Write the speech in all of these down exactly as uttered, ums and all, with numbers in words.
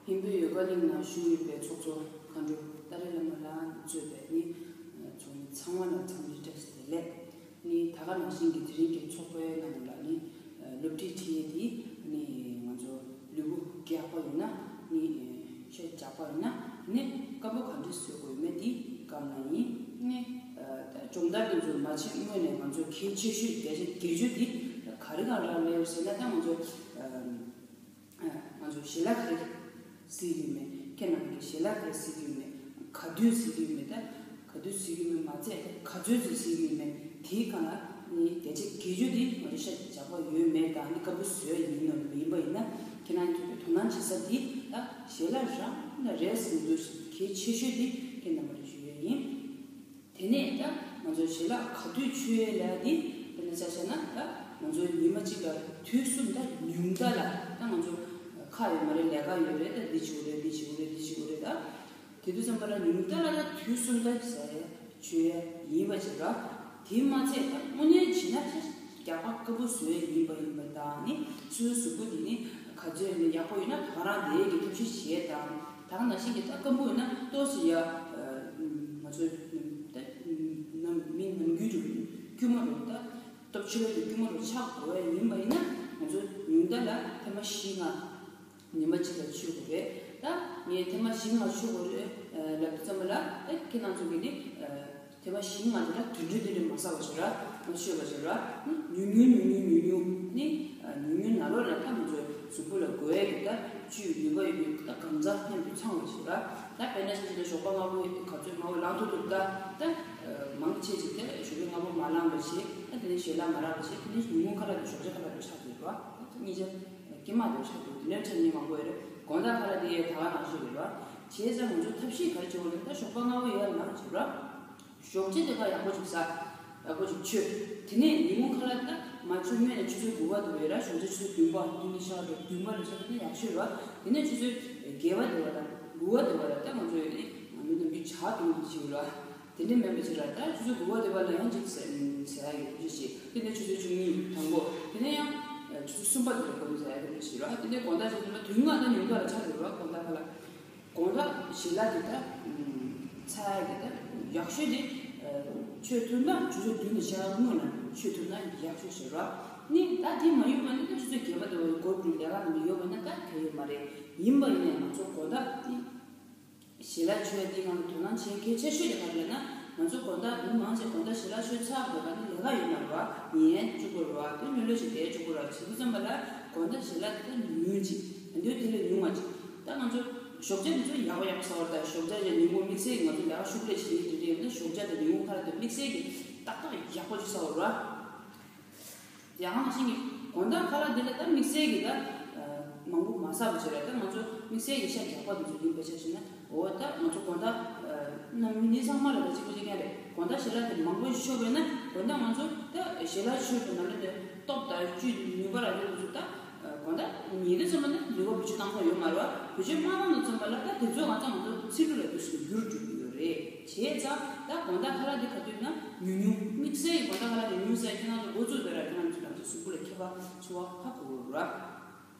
ཧིན་བོད་ཡོ་ག་གླིང་ནང་བཞུགས་ཡོད་པའི་ཚོགས་གཙོ་མཁའ་འགྲོ་ཏཱ་རེ་བླ་མ་ལགས་གཙོས་པའི་ནི་ཚོགས་མི་ཚང་མ་ལ་འཚམས་འདྲི་བཀྲ་ཤིས་བདེ་ལེགས། ནི་ད་ག་ནང་བཞིན་གྱི་དེ་རིང་གི་ཚོགས་པའི་ནང་ལ་ནི་སློབ་ཁྲིད་ཁྲིད་ཡས་དེ་ནི་ང་ཚོ་ལུས་པོ་རྒྱགས་པ་ཡིན་ན་ནི་ཤ་རྒྱགས་པ་ཡིན་ན་ནི་སྐམ་པོ་ག་འདྲ་བཟོ་དགོས་ཡོད་མེད་དེ་སྐབས་ལ་ཡིན་ནི་སྦྱོང་བརྡར་དེ་ཚོ་མ་བྱས་སྔོན་ནས་ང་ཚོ་གལ་ཆེ་ཤོས་བརྒྱ་ཆ་བརྒྱད་ཅུ་དེ་ག་རེ་ག་རེ་ལབ་ཟེར་ན་ད་ང་ཚོ། ང་ཚོ་ཞལ་ལག་ག་རེ་གཟིགས་ཡོད་མེད། ཁྱེད་རྣམ་པས་ཞལ་ལག་ག་རེ་གཟིགས་ཡོད་མེད། ག་དུས་གཟིགས་ཡོད་མེད། ད་ག་དུས་གཟིགས་ཡོད་མེད་མ་ཚད་ག་ཚོད་ཅིག་གཟིགས་ཡོད་མེད། དེའི་སྒང་ལ་ནི་བརྒྱ་ཆ་བརྒྱད་ཅུ་དེ་ང་ཚོ་ཤ་རྒྱགས་པ་ཡོད་མེད་དང་ནི་སྐམ་པོ་བཟོས་ཡིན་ནམ་མིན་པ་ཡིན་ན་ཁྱེད་རང་ཚོས་དོ་སྣང་བྱེད་ས་དེ་ད་ཞལ་ལག་རང་ལ་རེད་ཟེར་འདུག་གལ་ཆེ་ཤོས་དེ་ཁྱེད་རྣམ་པར་ཞུ་ཡས་ཡིན། དེ་ནས་ད་ང་ཚོ་ཞལ་ལག་ག་དུས་མཆོད་ཡས་ལབ་དེ་དཔེར་ན་ཆ་བཞག་ན་ད་ང་ཚོ་ཉི་མ་གཅིག་ལ་དུས་གསུམ་ད་ཉུང་མཐའ་ལ་ད་ང་ཚོ་ཁག་ཡོད་མ་རེད། ལས་ཀ་ཡོད་རེད། ད་འདི་བྱེད་དགོས་རེད། འདི་བྱེད་དགོས་རེད། འདི་བྱེད་དགོས་རེད། ད་དེ་དུས་ཙམ་པ་ལ་ཉུང་མཐའ་ལ་ད་དུས་གསུམ་ད་ཟ་ཡས་མཆོད་ཡས་ཡིན་པ་བྱེད་ར། དེ་མ་ཚད་ད་དངོས་གནས་བྱེད་ན་ཤ་རྒྱགས་པ་སྐམ་པོ་བཟོས་ཡས་ཡིན་པ་ཡིན་པ་དང་ནི་སོ་སོའི་གཟུགས་པོ་དེ་ནི་ག་ཚོད་ཡིན་ན་ཡག་པོ་ཡོད་ན་ད་ག་རང་བསྡད་ཡས་ཀྱི་ཐབས་ཤེས་བྱེད་ཡས་དང་། ད་ག་ནང་བཞིན་གྱི་ད་སྐམ་པོ་ཡིན་ན་ཏོག་ཙམ་ཡ། ང་ཚོ་ད་ནམ་མི་ནམ་རྒྱུན་དུ་དཀྱུས་མ་རུ་ད་སྟོབས་ཆེ་བའི་དཀྱུས་མ་རུ་ཆགས་དགོས་ཡ་ཡིན་པ་ཡིན་ན་ང་ཚོ་ཉུང་མཐའ་ལ་ཐེངས་མ་བཞི་ལྔ་ཉི་མ་གཅིག་ལ་མཆོད་དགོས་རེད། ད་ངས་ཐེངས་མ་བཞི་ལྔ་མཆོད་དགོས་རེད་ལབ་དུས་ཙམ་པ་ལ་ད་ཁྱེད་རང་ཚོ་གིས་ནི། ཐེངས་མ་བཞི་ལྔ་དེ་ལ་དུད་འགྲོ་དེ་འདྲ་མ་ཟ་བ་བྱེད་ར། མ་མཆོད་པ་བྱེད་ར། ཉུང་ཉུང་ཉུང་ཉུང་ཉུང་ཉུང་ནི། ཉུང་ཉུང་ནང་ལོགས་ལ་ད་ང་ཚོའི་གཟུགས་པོ་ལ་དགོས་ཡས་ཀྱི་ད་བཅུད་ནུས་པ་ཡོད་པའི་ད་གང་ཟག་མཉམ་དུ་ཚང་བ་བྱེད་ར། ད་དཔེར་ན་ཆ་བཞག་ན་ཞོགས་པ་སྔ་པོ་ག་ཚོད་སྔ་པོ་ལངས་ཐུབ་ཐུབ་ད་ད་མང་ཆེ་ཞིག་ད་ཞོགས་པ་སྔ་པོ་མ་ལངས་པ་བྱེད། ད་དེ་ནས་ཞལ་ལག་མ་རག་པ་བྱེད། དེ་ནས་ཉིན་གུང་ཁ་ལག་དང་ཞོགས་ཇ་ཁ་ལག་དང་ཆགས་ཡོད་ར། ད་གཉིས་ཆ་སྐྱེས་མ་དང་ཆགས་ཡོད། དེ་ནས་ཆ་ཉིན་མང་པོ་ཡོད་རེད། དགོང་དག་ཁ་ལག་དེ་ཡས་ད་ག་ནང་བཞིན་རེད་ར། བྱས་ཙང་ང་ཚོ་ཐབས་ཤེས་ག་རེ་བྱེད་དགོས་རེད། ད་ཞོགས་པ་སྔ་པོ་ཡར་ལངས་བྱེད་ར། ཞོགས་ཇ་དེ་ག་ཡག་པོ་ཅིག་ཟ། ཡག་པོ་ཅིག་མཆོད། དེ་ནས་ཉིན་གུང་ཁ་ལག་ད་མ་མཆོད་སྔོན་ནས་ཆུ་ཚོད་དགུ་པ་དེ་བས་ར། ཞོགས་ཇ་ཆུ་ཚོད་བདུན་པ་བདུན་ནས་ཤར་བ་བདུན་པ་ལ་ཆགས་ན་ཡག་ཤོས་ར། དེ་ནས་ཆུ་ཚོད་བརྒྱད་པ་དེ་བ་ལ་དགུ་པ་དེ་བ་ལ་ད་ང་ཚོ་ཡོད་ནི་ང་ཚོ་ནམ་རྒྱུན་ཇ་བཏུང་དེ་བྱེད་ར། དེ་འདྲ་མིན་པ་ཅིག་ར། ད་ཆུ་ཚོད་དགུ་པ་དེ་བ་ལ་ཡང་ཅིག་ཟ་ཟ་ཡག་གི་རེ་བྱེད། དེ་ནས་ཆུ་ཚོད་བཅུ་གཉིས་དང་པོ། དེ་ནས་ཡང་ཆུ་ཚོད་གསུམ་པ་དེ་ལ་གོམས་ཟ་ཡག་གི་རེ་བྱེད་ར། དེ་ནས་དགོང་དག་ཆུ་ཚོད་དུས་ལྔ་ད་ཉུང་མཐའ་ལ་ཆགས་ཡོད་ར། དགོང་དག་ཁ་ལག་དགོང་དག་ཞལ་ལག་དེ་ད་ཚ་ཡག་གི་ད་ཡག་ཤོས་དེ་མཆོད་ཐུབ་ན་ཆུ་ཚོད་བདུན་ནས་ཤར་སྔོན་ལ་མཆོད་ཐུབ་ན་ཡག་ཤོས་ཤིག་ར། ནི་ད་དེ་མ་ཡོད་པ་ནི་ད་ཆུ་ཚོད་བརྒྱད་པ་དེ་བ་སྒོར་དྲུག་ལས་ཀ་ནང་ཡོད་པ་ན་ད་གལ་ཡོད་མ་རེད། ཡིན་པ་ཡིན་ནའི་ང་ཚོ་དགོང་དག་དེ་ཞལ་ལག་མཆོད་ཡ་དེའི་སྒང་ལ་དོ་སྣང་བྱེད་གལ་ཆེ་ཤོས་དེ་ག་རེ་ལབ་ན། ང་ཚོ་དགོང་དག་མི་མང་ཆེ་དགོང་དག་ཞལ་ལག་མཆོད་ཚར་བ་ད་ནི་ལས་ཀ་ཡོད་མ་རེད་བ། ཉལ་བཅུག་དགོས་རེད་བ། དེ་སྨོན་ལམ་ཞིག་བསྡད་བཅུག་དགོས་རེད་བ། བྱེད་དུས་ཙམ་པ་ལ་དགོང་དག་ཞལ་ལག་དེ་ད་ཉུང་ཅིག་ད་དུང་དེ་ལས་ཉུང་བ་ཅིག་ད་ང་ཚོ་ཞོགས་ཇ་དེ་ཚོ་ཡག་པོ་ཡག་པོ་ཟ་བ་རེད། ད་ཞོགས་ཇ་ཡང་ཉིན་གུང་དམིགས་བསལ་གྱི་ང་ཚོ་ལས་ཀ་ཤུགས་ལས་བྱེད་མཁན་དེ་འདྲ་ཡོད་ན་ཞོགས་ཇ་དང་ཉིན་གུང་ཁ་ལག་དེ་དམིགས་བསལ་གྱི་ཏག་ཏག་ཡག་པོ་ཅིག་ཟ་བ་རེད་བ། ཡང་ན་ཤིང་གི་དགོང་དག་ཁ་ལག་འདི་ལ་ད་དམིགས་བསལ་གྱི་ད་མང་པོ་མ་ཟ་བ་བྱས་ར། ད་ང་ཚོ་དམིགས་བསལ་གྱི་ཤ་རྒྱགས་པ་འདི་ཚོ་ཡིན་པ་ཆ་བཞག་ན། འོ་ད་ང་ཚོ་དགོང་དག་ནམ་མི་ཚང་མ་ལ་ད་གཅིག་པ་གཅིག་རྐྱང་རེད། དགོང་དག་ཞལ་ལག་དེ་མང་པོ་ཞིག་མཆོད་པས་ན་དགོང་དག་ང་ཚོ་ད་ཞལ་ལག་མཆོད་པའི་ནང་ལ་དེ་སྟོབས་དང་བཅུད་ནུས་པ་རག་མཁན་འདི་ཚོ་ད་དགོང་དག་ཉལ་དུས་ཙམ་པ་ན་ལུས་པོ་བེད་སྤྱོད་བཏང་ས་ཡོད་མ་རེད་བ། བེད་སྤྱོད་མ་བཏང་དུས་ཙམ་པ་ལ་ད་དེ་ཚོ་ང་ཚོ་ང་ཚོ་ཚིལ་ལུ་ལ་དུས་སུ་འགྱུར་འགྲོ་གི་ཡོད་རེད། བྱས་ཙང་ད་དགོང་དག་ཁ་ལག་འདི་ག་དུས་ན་ཉུང་ཉུང་དམིགས་བསལ་གྱི་དགོང་དག་ཁ་ལག་འདི་ཉུང་ཟ་ཁྱེད་རང་ཚོ་འགོ་བཙུགས་པའི་ར། ཁྱེད་རང་ཚོ་རང་ཚོ་གཟུགས་པོ་ལ་ཁྱད་པར་ཚོར་བ་ཧ་གོ་གི་རེད།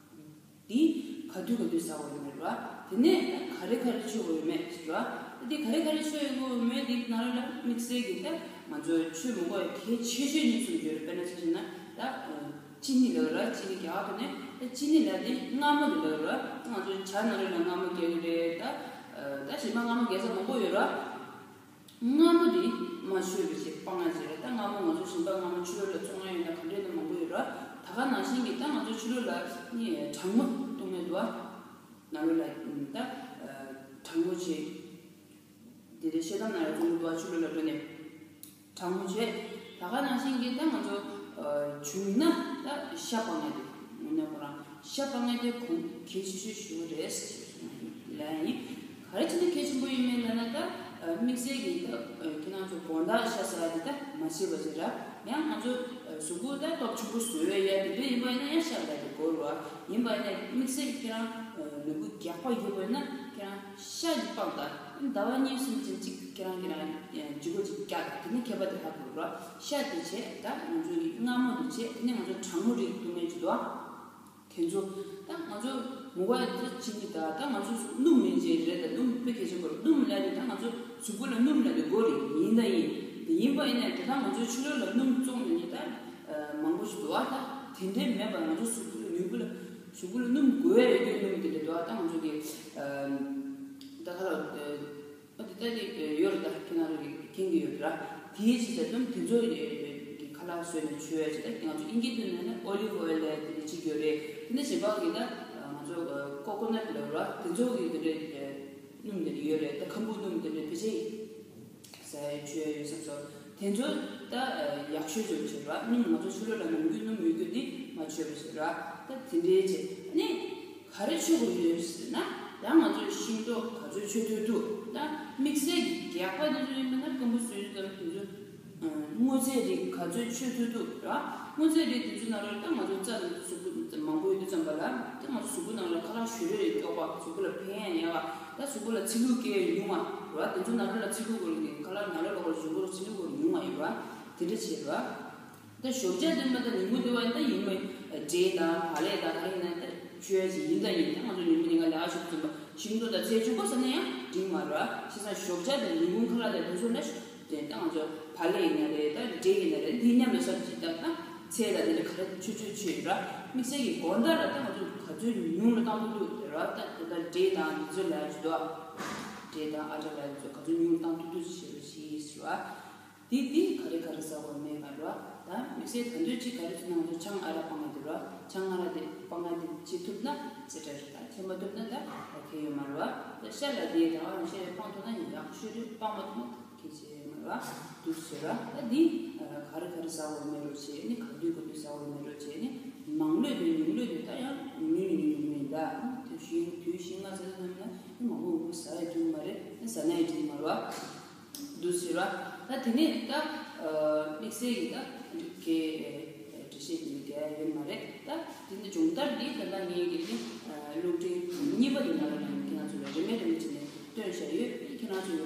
འདི་ག་དུས་ག་དུས་ཟ་དགོས་ཡོད་མེད་རེད། དེ་ནས་ད་ག་རེ་ག་རེ་མཆོད་དགོས་ཡོད་མེད་ཟེར་ར། འདི་ག་རེ་ག་རེ་མཆོད་དགོས་ཡོད་མེད་འདི་ནང་ལོགས་ལ་དམིགས་བསལ་གྱི་ད་ང་ཚོ་མཆོད་མི་དགོས་ཡ་གལ་ཆེ་ཤོས་གཉིས་གསུམ་ཡོད་རེད། དཔེར་ན་ཆ་བཞག་ན་ད། ཅི་ནི་ལབ་ར། ཅི་ནི་རྒྱ་གར་ཐོག་ནས་ཅི་ནི་ལབ་དེ་མངར་མོ་དེ་ལབ་ར། ང་ཚོ་ཇ་ནང་ལོགས་ལ་མངར་མོ་རྒྱག་གི་རེད། ད་ད་གཞན་པ་མངར་མོ་རྒྱག་ས་མང་པོ་ཡོད་ར། མངར་མོ་དེ་མ་མཆོད་པ་བྱས་སྤང་ང་བྱས་ར། ད་མངར་མོ་ང་ཚོ་གཞན་པ་མངར་མོ་ཆུ་ལོག་ལ་བཙོང་ཡ་ཡོད་ན་ག་འདྲས་ནི་མང་པོ་ཡོད་ར། ད་ག་ནང་བཞིན་གྱི་ད་ང་ཚོ་ཆུ་ལོག་ལ་ནི་གྲང་མོ་བཏུང་ཡ་འདུག་ཨ། ནང་ལོགས་ལ་ད་གྲང་མོ་བྱས། དེ་དེ་ཤེལ་དམ་ནང་ལ་བཙོང་གི་འདུག་ཨ། ཆུ་ལོག་ལ་འགྲོ་ནས་གྲང་མོ་བྱས། ད་ག་ནང་བཞིན་གྱི་ད་ང་ཚོ་བྱུང་ན་ད་ཤ་སྤང་ཡ་དེ་དངོས་གནས་ཁོ་རང་ཤ་སྤང་ཡ་དེ་གོང་གལ་ཆེ་ཤོས་ཞུ་རེད་ལབ་ཡིན། ག་རེ་བྱས་ན་གལ་ཆེན་པོ་ཡིན་མིན་ལབ་ན་ད་དམིགས་བསལ་གྱི་ད་ཁྱེད་རང་ཚོ་དགོང་དག་ཤ་ཟ་ཡ་དེ་ད་མ་བྱེད་པ་བྱེད་ར། ཡང་ང་ཚོ་གཟུགས་པོ་ད་སྟོབས་ཆེན་པོ་བཟོ་ཡ་དེ་འདྲ་ཡིན་པ་ཡིན་ན་ཡང་ཤ་ཟ་ཡ་དེ་དགོས་རེད་བ། ཡིན་པ་ཡིན་ན་དམིགས་བསལ་གྱི་ཁྱེད་རང་ལུས་པོ་རྒྱགས་པ་ཡོད་པ་ཡིན་ན་ཁྱེད་རང་ཤ་ཅིག་སྤངས་དང་། ཟླ་བ་གཉིས་གསུམ་ཙམ་ཅིག་ཁྱེད་རང་ཁྱེད་རང་ལྗིད་ཁོག་ཅིག་རྒྱག་དང་། དེ་ནས་ཁྱད་པར་དེ་ཧ་གོ་ར། ཤ་དེ་བྱས་ད་ང་ཚོ་ཡི་མངར་མོ་དེ་བྱས། དེ་ནས་ང་ཚོ་གྲང་མོ་རིགས་བཏུང་མཁན་ཅིག་འདུག་ཨ། དེ་ཚོ་ད་ང་ཚོ་ མུ་ག་ཡ་དེ་ཕྱིན་གྱི་ད་ད་ང་ཚོ་སྣུམ་མི་འཇལ་རེད། ད་སྣུམ་དཔེ་གལ་ཆེན་པོ་རེད། སྣུམ་ལབ་དེ་ད་ང་ཚོ་གཟུགས་པོ་ལ་སྣུམ་ལབ་དེ་དགོས་རེད། ཡིན་ད་ཡིན། དེ་ཡིན་པ་ཡིན་ནའི་དེ་ད་ང་ཚོའི་ཕྱི་ལོགས་ལ་སྣུམ་བཙོང་ནས་ནི་ད་མང་པོ་ཞིག་འདུག་ཨ། ད་དེ་འདྲའི་མེད་པར་ང་ཚོ་གཟུགས་པོ་ལ་ནུས་པ་ལ་གཟུགས་པོ་ལ་སྣུམ་དགོས་ཡ་ཡོད་རྒྱུ་སྣུམ་དེ་འདྲ་འདུག་ཨ། ད་ང་ཚོ་གི་ད་ག་ལ། ཨ་དེ་ལྟ་དེ་ཡོད་རེད། ད་ཁྱེད་རང་རེ་མཁྱེན་གྱི་ཡོད་ར། དེའི་ཕྱི་ཚ་དུམ་དེ་ཚོ་གི་ཁ་ལག་བཟོས་ནས་མཆོད་ཡ་ཅིག་ད་ང་ཚོ་ཨིན་སྐད་དུ་ནས་ན་ཨོ་ལིབ་ཨོ་ཡལ་ལབ་དེ་གཅིག་ཡོད་རེད། དེ་ནས་གཞན་པ་གི་ད་ང་ཚོ་ཀོ་ཀོ་ནཊ་ལབ་ར། དེ་ཚོ་གི་དེ་འདྲའི་སྣུམ་དེ་འདྲ་ཡོད་རེད། ད་ཁམ་བུ་སྣུམ་དེ་འདྲ་ཕལ་ཆེར་ཟ་ཡ་མཆོད་ཡ་ཡོད་བསམ་སོང་། དེ་ཚོ་ད་ཡག་ཤོས་ཅིག་བྱེད་ར། སྣུམ་ང་ཚོ་ཕྱི་ལོགས་ལ་ནམ་རྒྱུན་སྣུམ་ཡོད་རྒྱུ་དེ་མ་མཆོད་པ་བྱེད་ར། ད་དེ་འདྲའི་བྱེད་ནས། ག་རེ་མཆོད་དགོས་ཡོད་ཟེར་ན། ད་ང་ཚོས་ཤིང་ཏོག་ག་ཚོད་མཆོད་ཐུབ་ཐུབ། ད་དམིགས་བསལ་གྱི་སྒེག་པ་དེ་ཚོ་ཡིན་པ་ན་སྐམ་པོ་བཟོས་དུས་ཙམ་དེ་ཚོ་སྔོ་ཚལ་རིགས་ག་ཚོད་མཆོད་ཐུབ་ཐུབ་ར། སྔོ་ཚལ་རིགས་དེ་ཚོའི་ནང་ལ་ད་ང་ཚོ་རྩ་དང་གཟུགས་པོ་མང་པོ་ཡོད་དུས་ཙམ་པ་ལ་ད་ང་ཚོ་གཟུགས་པོ་ནང་ལ་ཁ་ལག་ཞུ་རེ་རེ་འཁྱོག་པ། གཟུགས་པོ་ལ་ཕན་ཡང་ཡག་པ། ད་གཟུགས་པོ་ལ་ཚིལ་ལུ་སྐྱེ་ཡ་ཉུང་བ་ར། དེ་ཚོ་ནང་ལ་ཚིལ་ལུ་སྐོར་གྱི་ཁ་ལག་ནང་ལ་ལོག་པར་གཟུགས་པོ་ལ་ཚིལ་ལུ་སྐོར་ཉུང་བ་ཡོད་ར། དེ་འདྲ་བྱེད་ར། ད་ཞོགས་ཇ་འདི་མ་ད་ཉིན་མོ་འདི་བ་ད་ཡིན་མ། འབྲས་དང་བག་ལེབ་དང་ག་རེ་ཡིན་ན་ད་མཆོད་ཡ་ཅིག་ཡིན་ད་ཡིན། ད་ང་ཚོ་ཉིན་མོ་ཉིན་ག་ལས་ཀ་ཞུགས་ཙམ་པ་ཤིང་ཏོག་དང་ཚལ་མཆོད་དགོས་ཟེར་ན་ཡང་འགྲིག་མ་རེད། བྱས་ཙང་ཞོགས་ཇ་དང་ཉིན་གུང་ཁ་ལག་དང་དེ་ཚོ་ལ་ད་ང་ཚོ་བག་ལེབ་ཡིན་ན་རེད། ད་འབྲས་ཡིན་ན་རེད། འདི་མཉམ་དུ་ས་ཅིག་ད་ད་ཚལ་དང་དེ་འདྲ་ག་རེ་མཆོད་མཆོད་མཆོད་ཡོད་ར། དམིགས་བསལ་གྱི་དགོང་དག་ལ་ད་ང་ཚོ་ག་ཚོད་ཉུང་ལ་བཏང་ཐུབ་ཐུབ་ར། ད་ད་ལྟ་འབྲས་དང་དེ་ཚོ་ལ་ཡ་ཅིག་འདུག་འབྲས་དང་ཨ་ཊ་ལ་ཡ་ཚོ་ག་ཚོད་ཉུང་ལ་བཏང་ཐུབ་ཐུབ་ཅིག་བྱེད་རོགས་གྱིས་ཟེར་བ། དེ་དེ་ག་རེ་ག་རེ་ཟ་དགོས་མེད་ང་རོ། ད་དམིགས་བསལ་ད་དུས་གཅིག་ག་རེ་ཚོད་ན་ང་ཚོ་ཆང་ཨ་རག་སྤང་ང་དེ་རོ། ཆང་ཨ་རག་དེ་སྤང་ང་དེ་བྱེད་ཐུབ་ན་ཚེ་ཏྲ་རེད། ད་བྱེད་མ་ཐུབ་ན་ད་ཁེ་ཡོད་མ་རོ། ད་ཤ་ལ་དེ་ད་ཨ་ཤ་རེ་སྤང་ཐུབ་ན་ཡག་ཤོས་རེད། སྤང་མ་ཐུབ་ན་ཁེ་ཆེ་མ་རོ། འདུག་ཟེར་རོ། ད་དེ་ག་རེ་ག་རེ་ཟ་དགོས་མེད་རོ་བྱས་ནི། ག་དུས་ག་དུས་ཟ་དགོས་མེད་རོ་བྱས་ནི། མང་ལོས་དེ་ཉུང་ལོས་དེ་ད་ཡང་ཉུང་ཉུང་ཉུང་ཉུང་ཡིན། ད་དུས་ཤིང་དུས་ཤིང་ང་ཟ་ན་ན་ནི་མང་པོ་མང་པོ་ཟ་ཡ་འགྲིག་མ་རེད། ཟ་ན་ཡང་འགྲིག་མ་རོ། འདུག་ཟེར་བ། ད་དེ་ནས་ད་དམིགས་བསལ་གྱི་ད་གའི་འགྲེལ་བཤད་དེ་འདྲ་རྒྱག་ཡ་ཡོད་མ་རེད། ད་དེ་འདྲ་སྦྱོང་བརྡར་འདི་ད་ལྟ་ངས་ཀྱི་ནི་སློབ་ཁྲིད་གཉིས་པ་དེ་ནང་ལ་ནང་ཁྱེད་རང་ཚོ་ལ་རིན་མེད་རིན་མེད་བྱས་ནས་སྟོན་བཞག་ཡོད། ཁྱེད་རང་ཚོ་